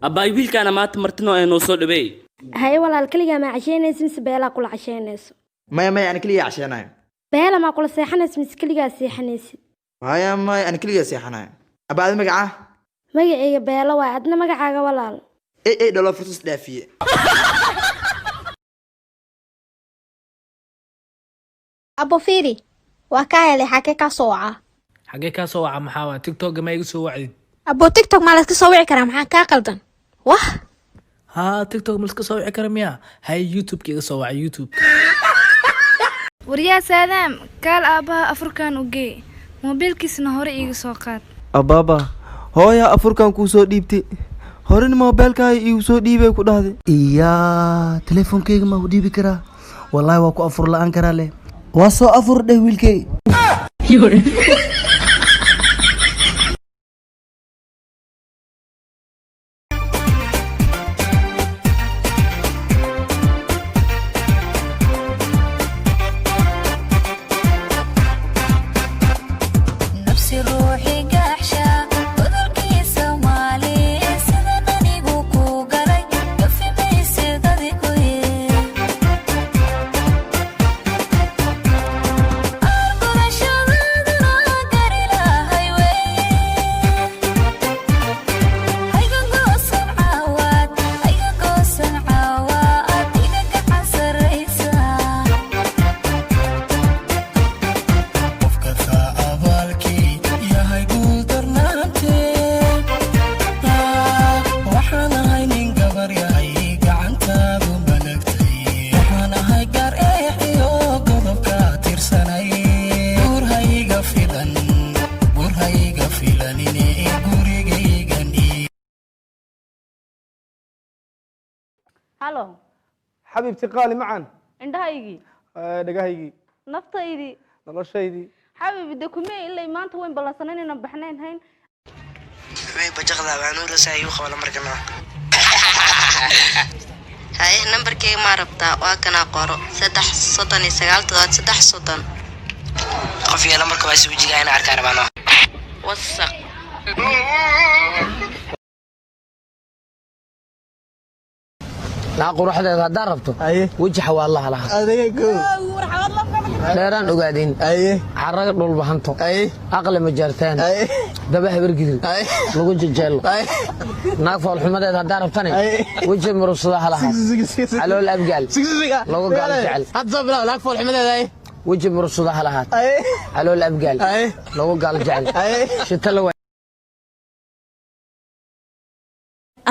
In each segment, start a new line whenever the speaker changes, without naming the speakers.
Abbaay, wiilkaana maanta martino ee noo soo dhaweey.
Haye walaal, keligaa maa casheynaysa mise Beelaa kula casheynayso?
Maya, maya, ani keligaa casheenayo.
Beela maa kula seexanaysa mise keligaa seexanaysid?
Maya, maya, ani keligaa seexanayo. Abba, adi magacaa?
Magacayga Beelo waay. Adna magacaaga, walaal?
Ey ey dhalo fursas dhaafiye.
Abo, fiiri, waa kaa helay. Xagee kaa soo wacaa?
Xagee kaa soo waca maxaa waa? TikTok ma iga soo wacdid?
Abo, TikTok maa layska soo wici karaa? Maxaa kaa qaldan? Wah!
Haa, TikTok ma iska soo wici kara miya? Hay, YouTube-ka iga soo waca, YouTube.
Waryaa Saadaam, kaal, aabbaha afurkan u geey, moobiilkiisna hore iiga soo qaad.
Ababa, hooya afurkan kuu soo dhiibtay, horena moobeelkaaga iigu soo dhiibay ku dhahday.
Iyaa, teleefonkeyga ma u dhiibi karaa? Wallaahi waa ku afur la-aan karaa leh. Waa soo afur dheh, wiilkey.
Nafsi ruuxi gaaxsha cudurkii Soomaali, sidan anigu ku galay gafi maysid adigu. Argurashadaduna gari lahay wey, hayga goosan caawaad, hayga goosan caawaad, iga gacan saraysa.
Qofka abaalkii yahay guuldarnaantee, waxaan ahay nin gabar yahay gacantaadu malagtay, waxaan ahay gaar eexiyo godobka tirsanay. Gurhayga filan, gurhayga filanine, gurigaygan.
Halo.
Xabiibti qaali macan.
Indhahaygii.
Dhagahaygii.
Naftaydii.
Noloshaydii.
Xabiibi, de kumee ilay maanta wayn ballansanayn inaan baxnayn hayn.
Way bajaqda waanuurasa igu qaba lambarkana. Haye, nambarkeyga maa rabtaa? Waa kanaa, qoro: 3 39 73 30.
Qof iyo lambarka waa iswejigaa ina arkaan rabaan.
Wasaq.
Naa, quruxdeeda haddaad rabto, weji xawaalaha laha, dheeraan ogaadin, caraga dhulbahanto, aqli ma jaartaan, daba habargidir lagu jejeelo. Naag foolxumadeeda haddaa rabtane, weji murugsadaha laha, calool abgaal lagu gaalo jecel. Weji murugsadaha lahaad, calool abgaal lagu gaalo jecel, shita la.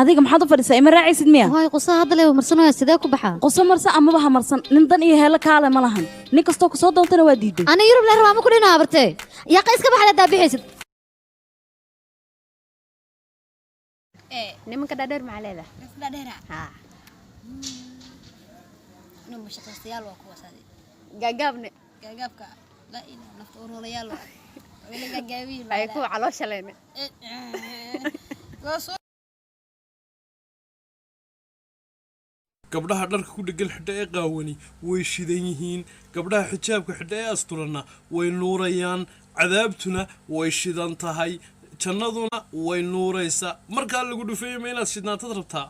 Adiga maxaad u fadhisaa? Ima raacaysid miya?
Waay, qusa hadda lee marsanaya, sidee ku baxaa?
Quso marsan amaba ha marsan, nin dan iyo heelo kaale ma lahan. Nin kastoo kusoo doontana waa diiday.
Ani Yurub le rabaa, ma ku dhina habartee? Yaqa, iska baxda haddaa bixaysid.
Nimanka dhaadheer maxaa leedahay? Dhaadheera haa, inuu mashaqaystayaal waa kuwaas. Adi gaagaabne, gaagaabka laa ilaa nafta uroolayaal waa weli gaagaabiyin.
Ay, kuwa caloosha leene.
Gabdhaha dharka ku dhegan xidha ee qaawani way shidan yihiin, gabdhaha xijaabka xidha ee asturanna way nuurayaan, cadaabtuna way shidan tahay, jannaduna way nuuraysaa. Markaa lagu dhufeeyo, ma inaad shidnaatad rabtaa?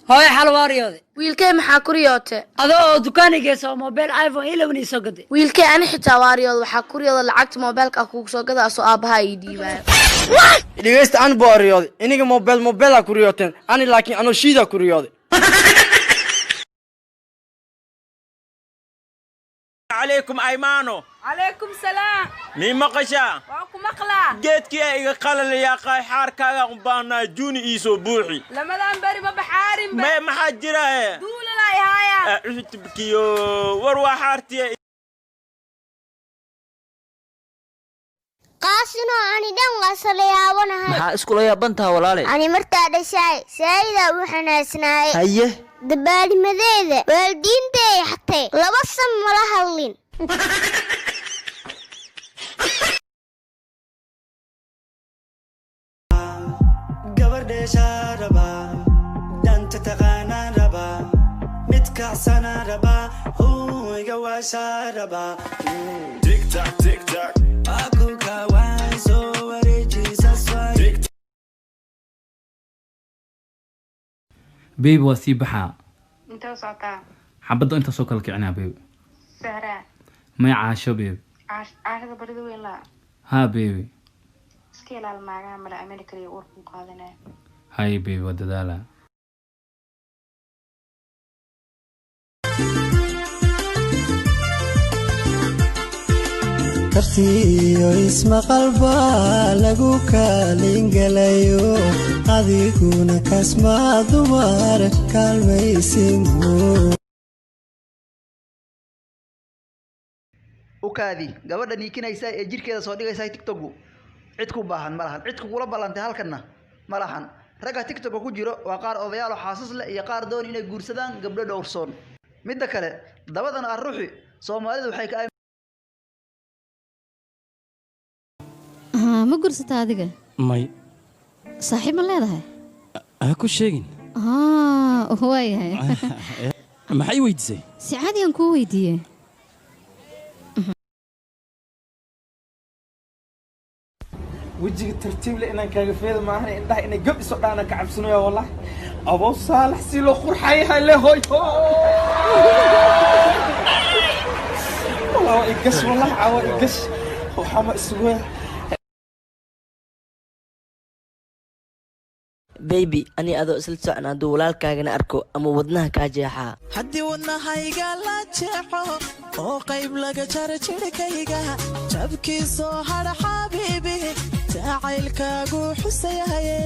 Hooyo, xal waa riyooday.
Wiilkay, maxaa ku riyoote?
Adoo oo dukaanigeysa oo mobile iPhone 11 ii soo gaday.
Wiilkay, ani xitaa waa riyooda. Waxaa ku riyooda lacagta moobeelka kugu soo gada asoo aabbaha ii dhiibaayo.
Dhegeysta, ani boo riyooday, iniga mobile mobile ku riyooteen, ani laakiin anoo shiida ku riyooday.
Calaykum, aymaano.
Calaykum salaam.
Mii maqashaa?
Waa ku maqlaa.
Geedkii aa iga qalalayaa, xaarkaagaan u baahnaa, juuni iisoo buuxi.
Lamadan beri ma baxaarin ba.
Maya, maxaa jira e?
Duulalay haayaan.
Cutubkiyo war waa xaartiya.
Qaasino, ani dhan waa sala yaabanahay.
Maxaa iskula yaabantaha, walaale?
Ani markaa dhashaay saayidaa u xanaasnaay.
Haye.
Dabaalimadeeda waalidiintay xatay 2 san mala hadlin.
Gabadheeshaa rabaa, dhanta taqaanaan rabaa, mid kacsanaan rabaa, iga waashaa rabaa.
Tick tock, tick tock.
Akuka waan soo wareejisa.
Tick
Baby, waa sii baxaa.
Intee u socotaa?
Xabadda intaasoo kala kicinaa, baby.
Sahraa?
May, Caasho, baby.
Caashada barida weyn laa?
Haa, baby.
Iska ilaali naagaha mala amini kaliya uurku qaadanaya.
Hay, baby, waa dadaalaa.
Kartiyo ismaqalba lagu kaalingalayo, adiguna kasmaa dumar kaalmaysimu.
U kaadi gabadha niikinaysa ee jirkeeda soo dhigaysa TikToku, cid ku baahan ma lahan, cid kugula ballantay halkanna ma lahan. Ragga TikToka ku jiro waa qaar odayaal oo xaasas leh iyo qaar doon inay guursadaan gabdho dhowrsoon. Midda kale, dabadan arruxi Soomaalidu waxay ka
Haa, ma gursata adiga?
May.
Saaxiib ma leedahay?
Ha ku sheegin.
Haa, waayahay.
Maxay weydiisay?
Si caadiyan kuu weydiiyey.
Wejiga tartiib leh inaan kaaga feeda maahan, indhaha inay gab iso dhaana ka cabsanaya. Wallahi aboo Saalax si loo qurxayahay le, hoy wallah waa igas, wallah caawa igas, waxaa ma isugu.
Baby, ani adoo isla socon, hadduu walaalkaagana arko ama wadnaha kaa jeexaa.
Haddii wadnahayga la jeexo oo qayb laga jaro jidhkayga, jabkiisoo hadha xabiibi jacaylkaagu xusayahaye.